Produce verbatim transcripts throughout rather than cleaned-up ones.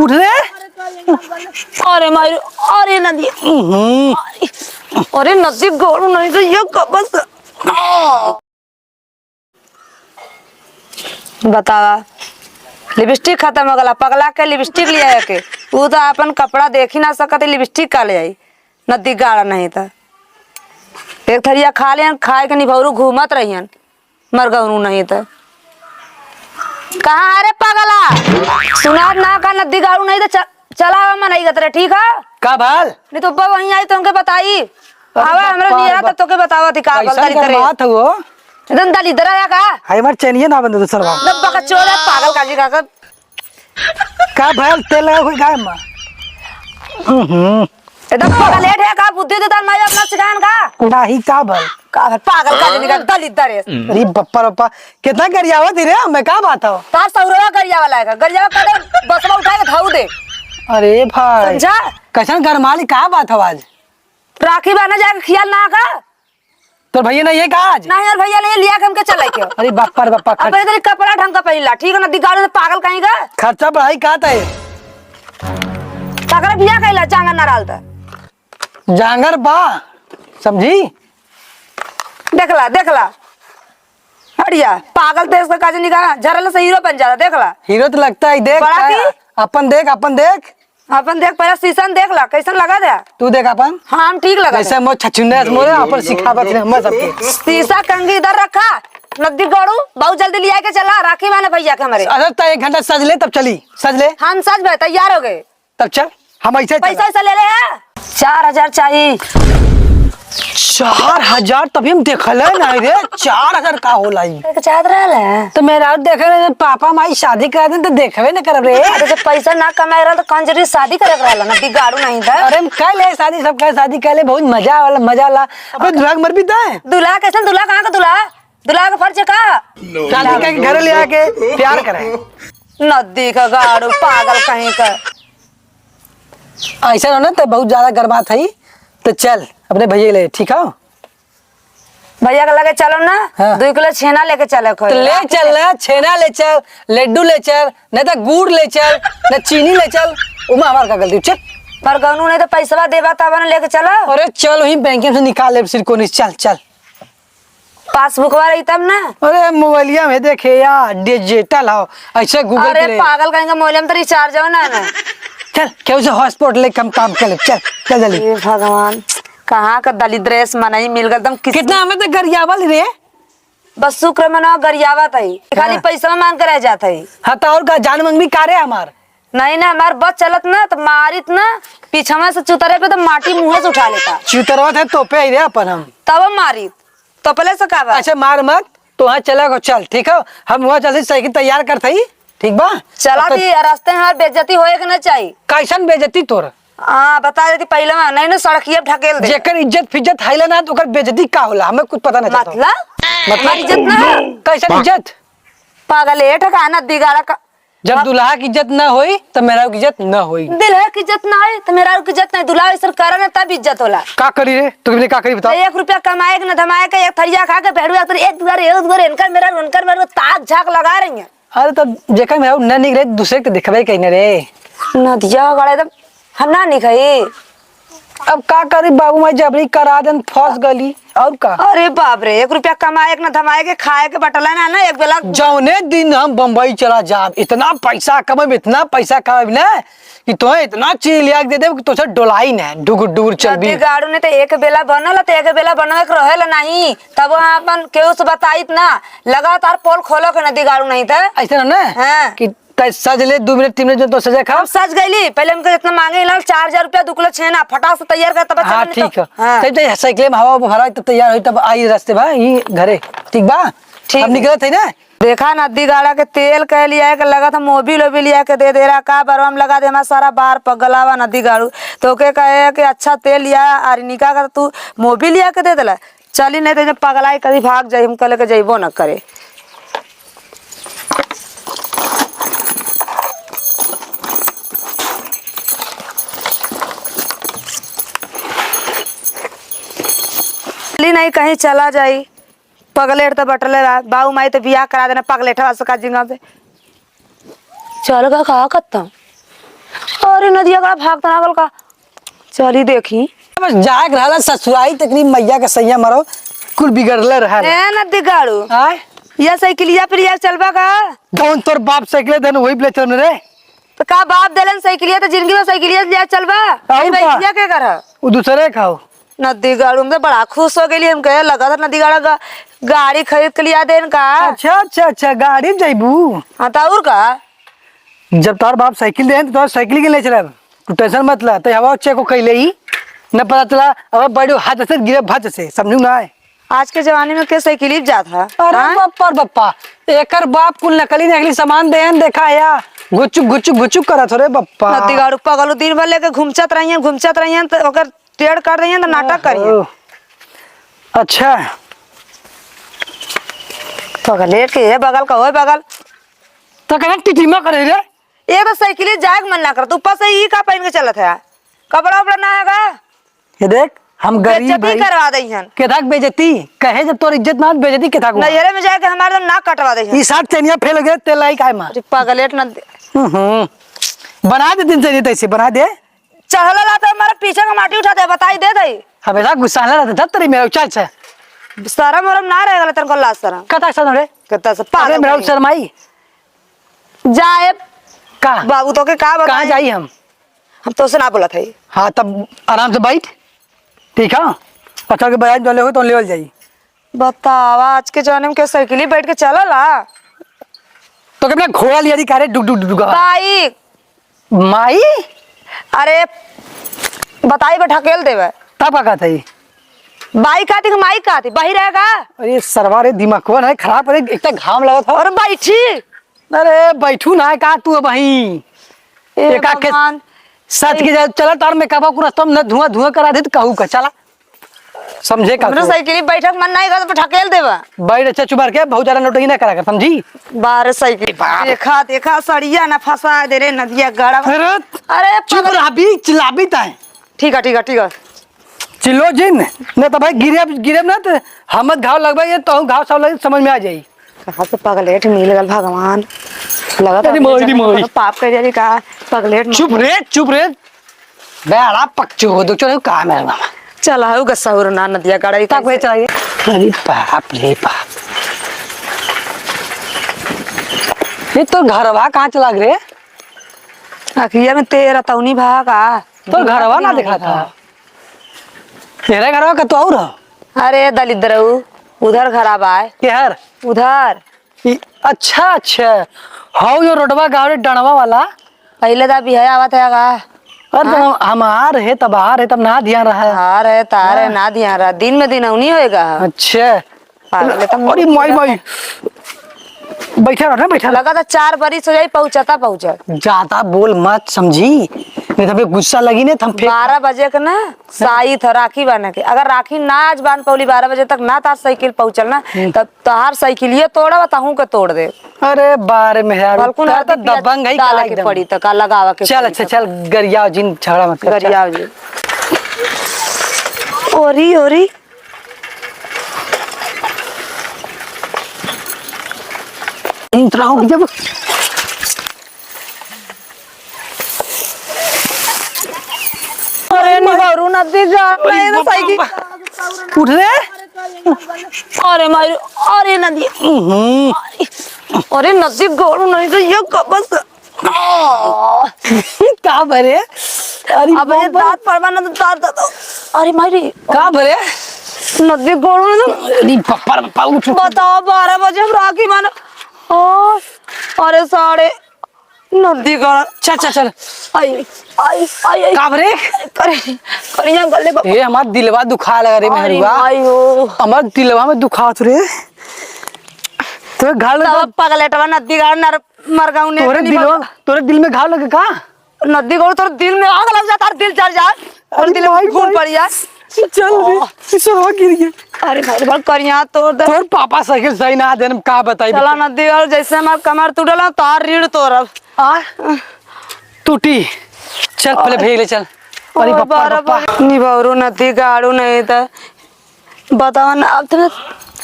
उठ रे। अरे माई, अरे नदी। हम्म। अरे नदी गाड़ू नहीं तो ये कब से। बतावा, लिपस्टिक खतम हो गला, पगला के लिपस्टिक लिया है के? ऊ तो अपन कपड़ा देखी ना सकत, लिपस्टिक का ले आई? नदी गाड़ा नहीं त एक थरिया खा लेन, खाए के निभौरू घूमत रहियन, मरगौरू नहीं त। कहाँ है रे पगला? सुनात ना का नदी गाड़ू नहीं त च-, चला आवा मनई गतरे, ठीक है? का भाल? नहीं तो ऊपर वहीं आई तो हमके बताई। अरे आवा, हमरा बप्पा रे नियरा बप्पा। तब तोके बतावा थी का कैसन गलती करे। गरमात हो? एकदम दलिद्र है का? हाय, हमार चैनिया ना बंद दूसर बार। दब बकचोद है, पागल काजी का कर। का भयल, तेल लगा कोई गाय में? हम्म। एकदम पागल हेड है का? बुद्धि दे दल माई अपना सिखान का? नाही का भल? का भल? पागल काजी निकल दलिद्र है। अरे बप्पा रे बप्पा, कितना गरियावत ही रे, मैं का बात हो? तार सौरवा गरिया वाला है का? गरिया का दे, बसवा उठा के धाऊ दे। अरे भाई, समझा? कैसन गरमाली, का बात हो आज? राखी बांधा जाके खियाल ना का? तोर भैया नहीं है का आज? नहीं, और भैया नहीं है, लिया के हमके चले के। अरे बापा रे बापा, अब खर्च- पहले तेरे कपड़ा ढंग का पहन ला, ठीक है ना? दिगाड़ू से पागल कहीं का। खर्चा बढ़ाई का तय? तकरे बिया कैला जांगर ना डालता। जांगर बा, समझी? देख ला, देख ला। हटिया, पागल तेज का काजनी का झरल से हीरो बन जाता, देख ला। हीरो तो लगता है, देख, बड़ा की? अपन देख, अपन देख। अपन देख, पहले शीशा में देख ला, कैसन लगा दे? तू देख अपन। हाँ, हम ठीक लगा जैसे दे। मोर छछुन्ने से मोरे अपन सिखावत रहे हम सबके। शीशा कंघी इधर रखा, नदी गड़ू, बहुत जल्दी लिया के चला, राखी बांधे भैया के हमरे। अरे, तो एक घंटा सज ले, तब चली, सज ले। हम सज भए तैयार हो गए। तब चल, हम ऐसे पैसा चला। वैसा ले ले है? चार हजार चाहिए। चार हजार? तभी हम देखले नहीं रे, चार हजार का होला ई? एक चाहत रहल है। तो मेरा और देखे रहे, पापा माई शादी करा दे तो देखबे न करब रे। अरे, जब पैसा ना कमाए रहल तो कौन जरूरी शादी करे के रहल ना, बिगाड़ू नहीं था। अरे, हम कह ले शादी, सब कह शादी कह ले, बहुत मजा वाला, मजा ला। अबे, दुल्हा के मर भी दे। दुल्हा कैसन दुल्हा, कहाँ का दुल्हा? दुल्हा के फर्ज का? शादी करके घरे ले आके प्यार करे। नदी का गाड़ू, पागल कहीं का। ऐसा ना, ना, तो बहुत ज्यादा गरमात है, तो चल अपने भैया ले, ठीक है? भैया के लगे चलो ना, हाँ। दो किलो छेना लेके चले खोए। तो ले चल ना, छेना ले चल, लड्डू ले चल, नहीं तो गुड़ ले चल, न चीनी ले चल, उमा हमार का गलती, चल। पर गौनू नहीं तो पैसवा देबा तब न लेके चलो। अरे चल, वहीं बैंक से निकाल ले, सिरकोनी, चल, चल। पासबुकवा रही तब ना। अरे मोबाइलिया में देखे यार, डिजिटल हो, ऐसे Google अरे Play। पागल कहीं का, मोबाइल में तो रिचार्ज हो ना, ना। चल, केहू से हॉटस्पॉट ले, कम काम कर ले, चल, चल जल्दी। हे भगवान, कहाँ का दलिद्रेस मनई मिल गल, एकदम किस- कितना हमें तो गरियावल रे। बस शुक्र मना गरियावत है, खाली हाँ। पैसा मांग के रह जात है। हाँ, तो और का, जान मंगबी का रे हमार? नहीं ना, हमार बस चलत ना, तो मारित ना, पीछवा से चुतरे पे तो माटी मुँह से उठा लेता। चुतरवा थे तो पे ही रे अपन हम। तब मारित, तो पहले से का बा? अच्छा, मार मत, तो वहाँ चला गो, चल, ठीक है? हम वहाँ चलते साइकिल तैयार करत हई, ठीक बा? चला अब तो दी, रास्ते में हमार बेइज्जती होए के ना चाहिए। कैसन बेइज्जती तोर? हाँ, बता देती पहले में, नहीं ना सड़किया ढकेल दे। जेकर इज्जत फिज्जत है ना, तो ओकर बेइज्जती का होला? हमें कुछ पता नहीं चलता। मतलब? मतलब? हमार इज्जत ना है? कैसन इज्जत? पागल है, ठकाना दिगाड़ा का। जब हाँ। दुल्हा की इज्जत ना होई, तो मेहरारू की इज्जत ना होई। दुल्हा की इज्जत ना होई, तो मेहरारू की इज्जत नहीं। दुल्हा ऐसा करे ना, तब इज्जत होला। का करी रे? तू भी का करी बताओ? तो एक रुपया कमाए के ना धमाए के, एक थरिया खा के बैठू, एक दुआरे, एक दुआरे, इनकर मेहरारू, उनकर मेहरारू, ताक झांक लगा रही है। अरे, तब जेकर मेहरारू न निक रहे, दूसरे के देखबे कहीं ना रे। नदिया गड़े, तब हम ना निक हई। अब का करी बाबू, मैं जबरी करा देन, फंस गली, और का? अरे बाप रे, एक रुपया कमाए के ना धमाए के, खाए के बटला ना, ना एक बेला। जौने दिन हम बम्बई चला जाब, इतना पैसा कमाब, इतना पैसा कमाब ना कि तोहे इतना चीज लिया के दे देब कि तोसे डोलाई ना, डुगुर डुगुर चलबी। नदी गाड़ू ने तो एक बेला बनल, तो एक बेला बनल के रहेला नहीं, तब वहाँ अपन केहू से बताइत ना, लगातार पोल खोलो के नदी गाड़ू नहीं तो। ऐसे ना, ना हाँ। कि तै सज ले, दू मिनट, तीन मिनट जो तो सजे खा। हम सज गईली, पहले हमके जितना मांगे ला, चार हजार रुपया, दू किलो छेना, फटाक से तैयार कर, तब हाँ, चलने ठीक तो। है। हाँ। तब तो साइकिल में हवा भरा, तब तैयार होई, तब आई रास्ते बा, ई घरे, ठीक बा? ठीक अब है। निकलत है ना? देखा नदी गाड़ा के तेल कह लिया है कि लगत हम मोबिल ओबिल लिया के दे दे रहा, का बरवा में लगा दे, हमारा सारा बार पगलावा नदी गाड़ू। तो के कहे कि अच्छा तेल लिया, अरे निका का तू मोबिल लिया के दे देला। चली नहीं तो जब पगलाई कभी भाग जाई, हम कहले के जइबो न करे। चली नहीं कहीं चला जाई। पगलेट त बटले बा, बाऊ माई त बियाह करा देना पगलेटवा से का जिंगा से। चल गा का कत्ता? अरे नदिया का भाग तना गल का? चली देखी। बस जाए के रहला ससुराई तकरी मैया के सैया मरो, कुल बिगड़ले रहला। ए नदी गाड़ू। आय? या साइकिलिया पर या चलबा का? कौन तोर बाप साइकिल देन वही पे चल रे। तो का बाप देलन साइकिलिया तो जिंदगी में साइकिलिया ले चलबा? और ई का? बैठिया के कर? उ दूसरे खाओ। नदी गाड़ू में तो बड़ा खुश हो गई, हम कहे लगा था नदी गाड़ा गा-, गाड़ी खरीद के लिया देन का? अच्छा, अच्छा, अच्छा, गाड़ी में जइबू? हाँ, तो और का? जब तोर बाप साइकिल देन, तो तोर साइकिल के ले चलब। तू टेंशन मत ला, तो हवा चेक को कैले ही। न पता चला, अब बड़े हाथ से गिरे भत से, समझू ना है? आज के जमाने में के साइकिल ही जात है? अरे हाँ? बप्पा रे बप्पा, एकर बाप कुल नकली नकली सामान देन, देखा है, गुचुक गुचुक गुचुक करत हो रे बप्पा। नदी गाड़ू पगलू दिन भर लेके घुमचत रहियन, घुमचत रहियन, तो ओकर टेढ़ कर रहियन, तो नाटक करियन। ओहो। अच्छा। पगलेट के ये बगल का, ओए बगल। तो कहना टिटिमा करे रे। ये तो साइकिल जाए के मन ना करत, ऊपर से ई का पहन के चलत है, कपड़ा उपड़ा ना है का? ये देख, हम गरीब बेइज्जती भाई। करवा दई हन। केथा के बेइज्जती? कहे जब तोर इज्जत ना, बेइज्जती केथा को? नैहरे में जाके हमारे तो नाक कटवा दई हन। ई सात चनिया फेल हो गए, तेल लाई काय मार? अरे पगलेट ना दे। हम्म। बना दे दिन चनिया तैसे, बना दे। चढ़ला ला तो हमारे पीछे का माटी उठा दे, बताई दे दई। हमेशा गुस्सा ना रहता, धत तेरी मेरा उचाल से। शरम वरम ना रह गला तनको लाज शरम। कथा सुन रे। कथा से अरे पागल मेरा कहीं। शर्माई। जाए। का? बाबू तो के का बताई? कहाँ जाई हम? हम तोसे ना बोलत हई। हाँ, तब आराम से बैठ, ठीक है? पत्थर के बजाय जो ले हो तो लेवल जाई। बतावा, आज के जमाने में के साइकिल ही बैठ के चलला? तो के अपना घोड़ा लिया दी का रे, डुक डुक डुक डुक। बाइक। माई? अरे, बताई बे, ढकेल देवे। तब का कहत हई? बाइक कहती कि माइक कहती, बही रहेगा? अरे सरवा रे, दिमाग कौन है खराब? अरे, इतना घाम लगत हो। अरे, बैठी। अरे बैठू ना का तू अबहीं? ए एका के भगवान। सच के जा, चला तार में कबा को रास्ता में न धुआं धुआं करा दे तो कहू का, चला। समझे का हमरो तू? साइकिल ही बैठक मन नहीं करत, ढकेल देबा। बैठ अच्छा चुबार के, बहुत ज्यादा नौटंकी ना करा कर, समझी? बार साइकिल। बाप। देखा, देखा, सड़िया ना फंसा दे रे नदिया गड़ा। अरे अरे चुप पगल। रहा बी, चिल्लाबी ताए। ठीक है, ठीक है, ठीक है। चिल्लो जिन, न तो भाई गिरे, गिरे ना तो हम घाव लगबा, ये तो घाव सब लगे समझ में आ जाई। कहाँ से पगलेट मिल गल भगवान, लगत अरे है मोरी, जमीन मोरी। पर पाप कर दिया का पगलेट। चुप रे, चुप रे, बड़ा पकचो हो, दो चलो काम है मामा। चला हो गसहुर ना नदिया गड़ाई तक वे कैसे? चलाइए। अरे बाप रे बाप, ये तो घरवा कहाँ चला रे? अखिया में तेरा तौनी भा का? तो घरवा ना देखा था। तेरे घरवा का तो और ह? अरे दलिद्रऊ, उधर घर आबाय। केहर? उधर। ई, अच्छा, अच्छा। हौ यो रोडवा गाँव रे डणवा वाला। पहिले दा बिहाय आवत है का? अरे तो हाँ? हम, हमार है तब आर है तब ना ध्यान रहा। आर है तार है हाँ। ना ध्यान रहा। दिन में दिन औनी होएगा। अच्छा। पागल है, तुम अरे माई, माई। बैठा रहो ना, बैठा रहो। लगा था चार बरिस हो जाई, पहुँचता पहुँचत। ज्यादा बोल मत समझी, नहीं तो फिर गुस्सा लगी ना, तो हम फिर बारह बजे के ना, साइत ह, राखी बान्हे के। अगर राखी ना आज बान्ह पौली बारह बजे तक ना, तार साइकिल पहुँचल ना, हम्म। तब तोहार साइकिलिये तोड़ब, तहूँ के तोड़ देब। अरे बारे में यार, बल्कुन तोरा हरदी तो पियाज दबंग है डाले का के एकदम। पड़ी, तो का लगावा के चल, पड़ी अच्छा, तो। चल, गरियाओ जिन, झगड़ा मत कर, चल। गरियाओ जिन। ओरी, ओरी। इतरा हो जब अरे निबारू नदी जा, अरे नहीं तो बाप रे साइकिल। बाप। उठ रे। अरे मारू, अरे नदी। हम्म। अरे नदी गोरू नहीं तो ये कबस। का भरे? अरे अब ये बाप रे। दांत पड़वा ना तो दांत, दांत। अरे मारी। का भरे? नदी गोरू नहीं तो। अरे बाप रे बाप, उठ। बताओ, बारह बजे हम राखी मानो। ओ, अरे साढ़े नदी का। चल, चल, चल। आई, आई, आई, आई। का भरे? करे, करिया गले बाबा। ए, हमार दिलवा दुखा लगा रे अरे मेहरुआ। माई हो। हमार दिलवा में दुखात रे। तो घर तब पगलेटवा नदी का नर मरगाँव ने तोरे इतनी दिलवा, बात। तोरे दिल में घाव लगे का? नदी का तोरे दिल में आग लग जाता, दिल जल जाए। और अरे दिल में भाई, खून भाई। पड़ जाए। चल रे, ओह। ई सरवा गिर गया। अरे भाई, भाई, करिया तोड़ दे। तोर पापा साइकिल सही ना देन, का बताई चला बेटा। नदी का जैसे हमार कमर टूटल, तार रीढ़ तोड़ब। आ? टूटी। चल, पहले और भेज ले, चल। अरे और बापा रे बारह बापा। बजे निभौरू नदी गाड़ू नहीं त बतावा ना, अब तुम्हें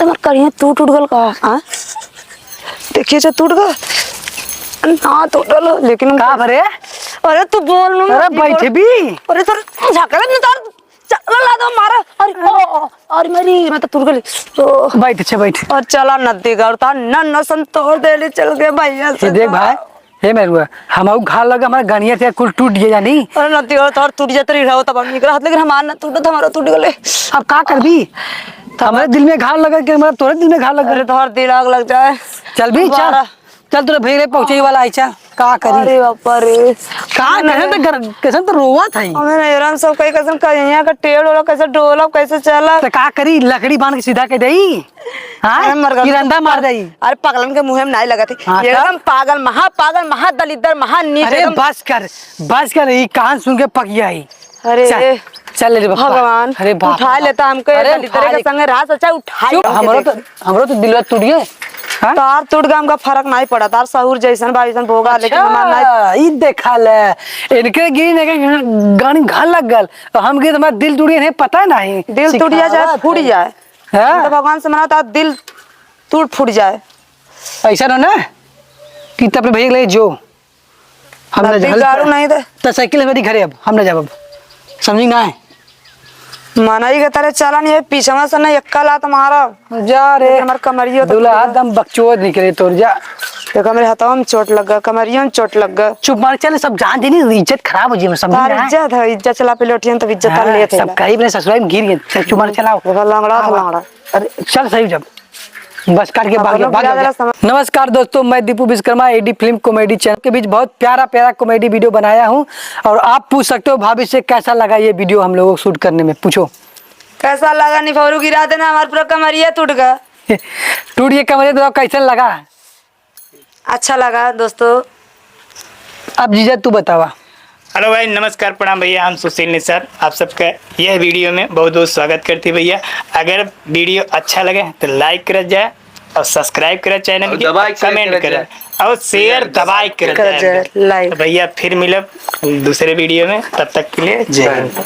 हमार करिया टूट उठ गल का? हाँ? देखिए, जो टूट गल ना, टूटल हो, लेकिन का भरे? अरे, तू बोल नू, अरे, मत बोल। बैठबी। अरे, तोर झकड़े में तोर चला ला दो, मारा। अरे, ओ, ओ, अरे, मेरी, मैं तो टूट गली। ओ। बैठ, अच्छा, बैठ। और चला नदी का, और तार नन नसन तोड़ देली चल के भैया ये से देख तो। भाई, हे मेरुआ, हमहू घाव लगा, हमारा गनिया से कुल टूट गया जानी। अरे नती, और तोर टूट जात रही रहो, तब हम निकल हाथ, लेकिन हमार ना टूटत, हमारा टूट गले। अब का करबी? हमारे दिल में घाव लगा के, हमारा तोरे दिल में घाव लगा। अरे तोहर दिल आग लग जाए। चल भी, चल। हमारा चल, तोरे भैया पहुँचे वाला है, चल। का करी? अरे बापा रे। का, हमें कैसन तो गर-, कैसन तो रोवत है। हमें मेहरान सब कही, कैसन कहिया का टेढ़ होला, कैसे डोला, कैसे चला। तो का करी, लकड़ी बांध के सीधा कर देई? हाँ? अरे मर गल। कि रंदा मार देई? अरे पगलन के मुँहे में नहीं लगत है। हाँ, एकदम तब? पागल, महापागल, महादलिद्दर, महानीच, अरे एकदम। बस कर, बस कर, ई कान सुन के पकिया ही। अरे चल, चल रे बापा। भगवान, अरे बाप रे उठा बाप। लेता हमको, अरे दलिद्दर उठा के ले। संगे रास अच्छा उठा चुप, लेता हमरो हमके। तो, हमरो तो दिलवा टूट गए। हाँ? तार टूट गए, हमका फर्क नहीं पड़ा, तार सहूर जैसन बा वैसन भोगा, लेकिन अच्छा, हमार नहीं। ई देखा ले, इनके गिरी ने के गानी घर लग गल, तो हम गिरी, हमारा दिल टूट गया, इन्हें पता नहीं। दिल टूट जाए, चाहे सिखावत फूट है। जाए। हाँ? हम तो भगवान से मना, तार दिल टूट फूट जाए। ऐसा ना ना कि तब भैया ले जो। हम ना नदी जा-, गाड़ू नहीं दे। तो साइकिल हमारी घरे, अब हम ना जाब, अब समझी ना है। मनई के तरह चला नहीं है, पीछवा से ना एक्का लात मारब। जा रे। लेकिन हमार कमरियो तो दुल्हा टूट गया। दम बकचोद निकले तोर, जा। देखो मेरे हथवा में चोट लग गया, कमरियो में चोट लग गया। चुप मार, चल, सब जान देनी, इज्जत खराब हो जी, हम समझी तार ना है। इज्जत है, इज्जत चला पे लौटियन तब इज्जत हाँ, लेत है सब ना। कहीं अपने ससुराल में गिर गए, चल चुप मार, चलाओ। देखो लंगड़ा था हाँ, लंगड़ा। अरे चल सही जब। बस काट के भाग अपनो गया, भाग गिरा गया। देला समझ। नमस्कार दोस्तों, मैं Deepu Vishwakarma, AD film comedy channel के बीच बहुत प्यारा प्यारा कॉमेडी वीडियो बनाया हूँ। और आप पूछ सकते हो भाभी से कैसा लगा ये वीडियो हम लोगों को शूट करने में, पूछो। कैसा लगा? निफौरू गिरा देना, हमार पूरा कमरिया टूट गया। टूट गया कमरिया, तो कैसा लगा? अच्छा लगा दोस्तों। अब जीजा तू बतावा। हेलो भाई, नमस्कार, प्रणाम भैया, हम सुशील निषाद, आप सबका यह वीडियो में बहुत बहुत स्वागत करती भैया। अगर वीडियो अच्छा लगे तो लाइक करत जाए और सब्सक्राइब करत चैनल और के, दबाए के शेयर कमेंट करत करत जाए। और शेयर शेयर दबाए दबाए करत करत जाए। जाए, लाइक। तो भैया फिर मिलब दूसरे वीडियो में, तब तक के लिए जय हिंद।